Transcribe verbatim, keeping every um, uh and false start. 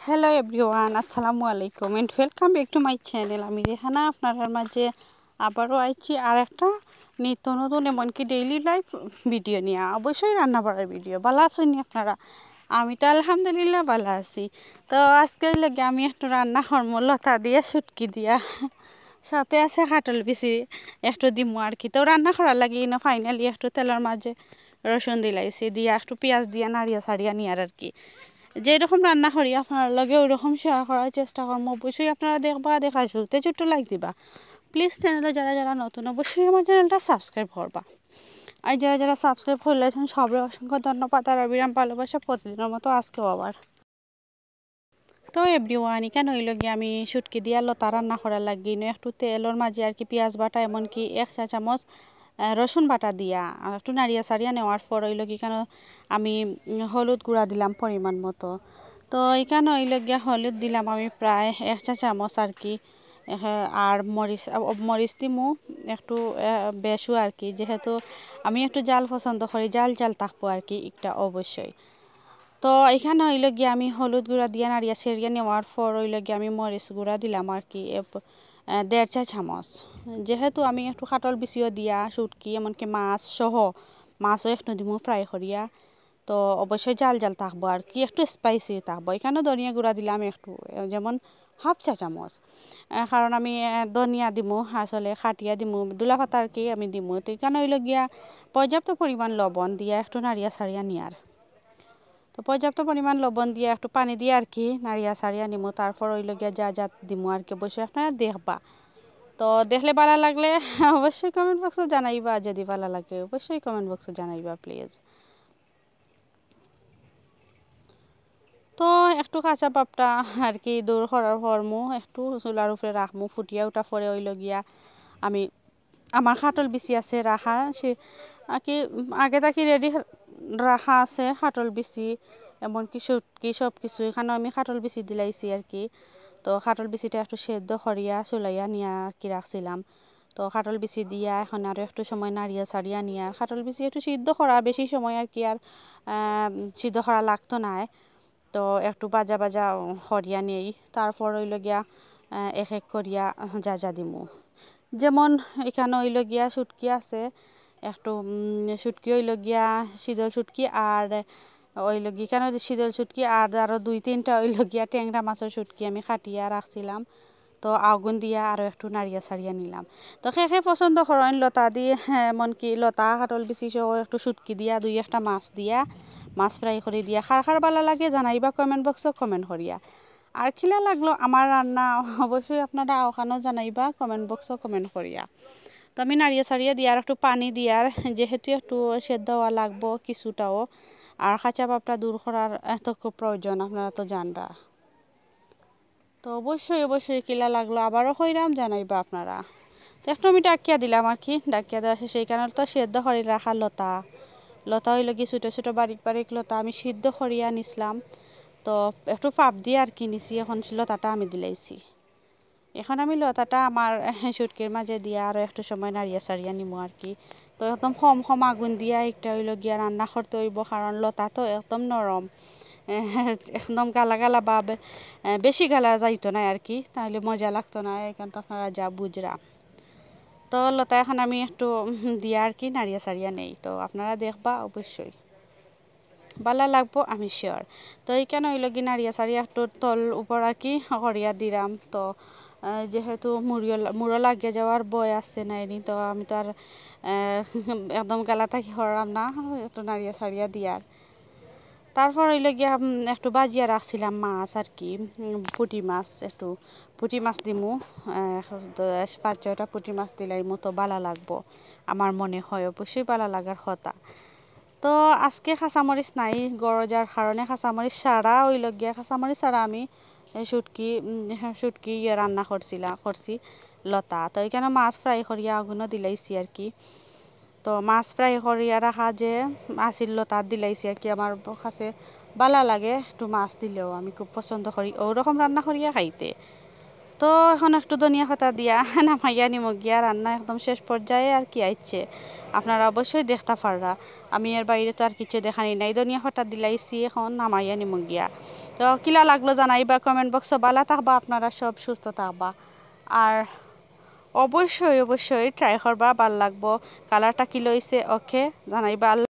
Hello everyone, আসসালামু আলাইকুম and welcome back to my channel। আমি রেহানা আপনারার মাঝে আবারও আইছি আর একটা নিত্য নতুন এমনকি ডেইলি লাইফ ভিডিও নিয়া, অবশ্যই রান্না বাড়ার ভিডিও। ভালা আছইন নি আপনারা? আমি তো আলহামদুলিল্লাহ ভালা আছি। তো আজকে অইলো গিয়া আমি একটু রান্না করমু লতা দিয়া, শুটকি দিয়া, সাথে আছে কাটল বিচি, একটু দিমু আর কি। তো রান্না করার লাগি ইনো ফাইনালি একটু তেলর মাঝে রসুন দিলাইছি, দিয়া একটু পিয়াজ দিয়া নাড়িয়া চাড়িয়া নিয়ার আর কি। যেরকম রান্না করি আপনারার লগে ওইরকম শেয়ার করার চেষ্টা করমু। অবশ্যই আপনারা দেখবা, দেখার শুরুতে ছোট্ট লাইক দিবা। প্লিজ চ্যানেলে যারা যারা নতুন অবশ্যই আমার চ্যানেলটা সাবস্ক্রাইব করবা। আর যারা যারা সাবস্ক্রাইব করলাইছইন সবরে অসংখ্য ধন্যবাদ আর অবিরাম ভালোবাসা প্রতিদিনর মতো আজকেও আবার। তো এভরিওয়ান, ইখান অইলো গিয়া আমি শুটকি দিয়া লতা রান্না করার লাগি ইনো একটু তেলর মাঝে আর কি পিয়াজ বাটা, এমনকি এক চা চামচ, আহ, রসুন বাটা দিয়া আর একটু নাড়িয়া চাড়িয়া নেওয়ার পর অইলো গিয়া ইখান আমি, উম, হলুদ গুঁড়া দিলাম পরিমাণ মতো। তো ইখান অইলো গিয়া হলুদ দিলাম আমি প্রায় এক চা চামচ আর কি। এহ, আর মরিচ, আ, মরিচ দিমু একটু, আহ, বেশও আর কি, যেহেতু আমি একটু ঝাল পছন্দ করি, ঝাল ঝাল থাকবো আর কি একটা অবশ্যই। তো ইখান অইলো গিয়া আমি হলুদ গুঁড়া দিয়া নাড়িয়া চাড়িয়া নেওয়ার পর অইলো গিয়া আমি মরিচ গুঁড়া দিলাম আর কি, এ প-, আহ, দেড় চা চামচ। যেহেতু আমি একটু কাটল বিচিও দিয়া শুটকি, এমনকি মাছ সহ, মাছও একটু দিমু ফ্রাই করিয়া, তো অবশ্যই ঝাল ঝাল থাকবো আর কি, একটু স্পাইসি থাকবো। ইখানও ধনিয়া গুঁড়া দিলাম একটু, এ, যেমন হাফ চা চামচ, এ, কারণ আমি, এ, ধনিয়া দিমু, আসলে কাটিয়া দিমু, ডুলা পাতা আর কি আমি দিমু। তো ইখান অইলো গিয়া পর্যাপ্ত পরিমাণ লবণ দিয়া একটু নাড়িয়া চাড়িয়া নিয়ার। তো পর্যাপ্ত পরিমাণ লবণ দিয়া একটু পানি দিয়া আর কি নাড়িয়া চাড়িয়া নিমু। তারপর অইলো গিয়া যা যা দিমু আর কি, অবশ্যই আপনারা দেখবা। তো দেখলে ভালা লাগলে অবশ্যই কমেন্ট বক্সো জানাইবা, যদি ভালা লাগে অবশ্যই কমেন্ট বক্সো জানাইবা প্লিজ। তো একটু কাঁচা ভাবটা আর কি দূর করার পর মু একটু চুলার উপরে রাখমু, ফুটিয়া উঠা পরে অইলো গিয়া আমি আমার কাটল বিচি আছে রাখা, সে আর কি আগে থাকি রেডি রাখা আছে কাটল বিচি, এমনকি শুটকি সব কিছু। ইখানো আমি কাটল বিচি দিলাইছি আর কি। তো কাটল বিচিটা একটু সেদ্ধ করিয়া চুলাইয়া নিয়া আর কি রাখছিলাম। তো কাটল বিচি দিয়া এখন আরও একটু সময় নাড়িয়া চাড়িয়া নিয়া কাটল বিচি একটু সিদ্ধ করা, বেশি সময় আর কি আর, আহ, সিদ্ধ করা লাগতো নায়। তো একটু ভাজা ভাজা করিয়া নেই, তারপর অইলো গিয়া, আহ, এক এক করিয়া যা যা দিমু। যেমন ইখানো অইলো গিয়া শুটকি আছে, একটু, উম, শুটকি অইলো গিয়া সিদল শুটকি আর অইলো গিয়া ইখানো যে সিদল শুটকি আর আরও দুই তিনটা অইলো গিয়া টেংরা মাছর শুটকি আমি কাটিয়া রাখছিলাম। তো আগুন দিয়া আরও একটু নাড়িয়া চাড়িয়া নিলাম। তো কে কে পছন্দ করইন লতা দি, হ্যাঁ, এমনকি লতা, কাটল বিচি সহ একটু শুটকি দিয়া, দুই একটা মাছ দিয়া, মাছ ফ্রাই করি দিয়া, কার কার ভালা লাগে জানাইবা কমেন্ট বক্সো কমেন্ট করিয়া। আর কিলা লাগলো আমার রান্না অবশ্যই আপনারা অখানো জানাইবা কমেন্ট বক্সো কমেন্ট করিয়া। তো আমি নাড়িয়া চাড়িয়া দিয়ার একটু পানি দিয়ার, যেহেতু একটু সেদ্ধ হওয়া লাগবো কিছুটাও, আর কাঁচা ভাবটা দূর করার এত খুব প্রয়োজন, আপনারা তো জানরা। তো অবশ্যই, অবশ্যই কিলা লাগলো আবারও কইরাম জানাইবা আপনারা। তো একটু আমি ডাকিয়া দিলাম আর কি, ডাকিয়া দেওয়া শেষে ইখানো তো সেদ্ধ করি রাখা লতা, লতা অইলো গিয়া ছোটো ছোটো বারিক বারিক লতা আমি সিদ্ধ করিয়া নিছলাম। তো একটু ভাপ দিয়া আর কি নিছি, এখন লতাটা আমি দিলাইছি। এখন আমি লতাটা আমার শুটকির মাঝে দিয়া আরও একটু সময় নাড়িয়া চাড়িয়া নিমু আর কি। তো একদম কম কম আগুন দিয়া একটা অইলো গিয়া রান্না করতে অইবো, কারণ লতা তো একদম নরম, একদম গালা গালা বা বে-, বেশি গালা যাইতো নায় আর কি, তাইলে মজা লাগতো নায়, ইখান তো আপনারা যা বুঝরা। তো লতা এখন আমি একটু দিয়া আর কি নাড়িয়া চাড়িয়া নেই, তো আপনারা দেখবা অবশ্যই। ভালা লাগবো আমি শিওর। তো ইখানো অইলো গি নাড়িয়া চাড়িয়া একটু তল উপর আর কি করিয়া দিলাম। তো, আহ, যেহেতু মুড়িও লা-, মুড়ো লাগিয়া যাওয়ার ভয় আছে নাইনি, তো আমি তো আর, আহ, একদম গালা থাকি হরাম না, একটু নাড়িয়া চাড়িয়া দিয়ার। তারপর অইলো গিয়া, উম, একটু ভাজিয়া রাখছিলাম মাছ আর কি, উম, পুঁটি মাছ, একটু পুঁটি মাছ দিমু, আহ, দশ, পাঁচ ছয়টা পুঁটি মাছ দিলাইমু তো ভালা লাগবো, আমার মনে হয় অবশ্যই ভালা লাগার কথা। তো আজকে কাঁচামরিচ নাই, গরম যার কারণে কাঁচামরিচ ছাড়া অইলো গিয়া, কাঁচামরিচ ছাড়া আমি, এ, শুটকি, উম, হ্যাঁ, শুটকি ইয়ে রান্না করছিলা-, করছি লতা। তো ইখানো মাছ ফ্রাই করিয়া আগুনও দিলাইছি আর কি। তো মাছ ফ্রাই করিয়া রাখা যে আছিল লতাত দিলাইছি আর কি, আমার কাছে ভালা লাগে একটু মাছ দিলেও, আমি খুব পছন্দ করি ওরকম রান্না করিয়া খাইতে। তো এখন একটু ধনিয়া পাতা দিয়া নামাইয়া নিমু গিয়া, রান্না একদম শেষ পর্যায়ে আর কি আইছে, আপনারা অবশ্যই দেখতা পাররা। আমি এর বাইরে তো আর কিছু দেখানি নাই, ধনিয়া পাতা দিলাইছি, এখন নামাইয়া নিমু গিয়া। তো কিলা লাগলো জানাইবা কমেন্ট বক্সো, বালা থাকবা আপনারা সব, সুস্থ থাকবা, আর অবশ্যই অবশ্যই ট্রাই করবা, ভালা লাগবো। কালারটা কিলা অইছে ওকে জানাইবা। আল্লাহ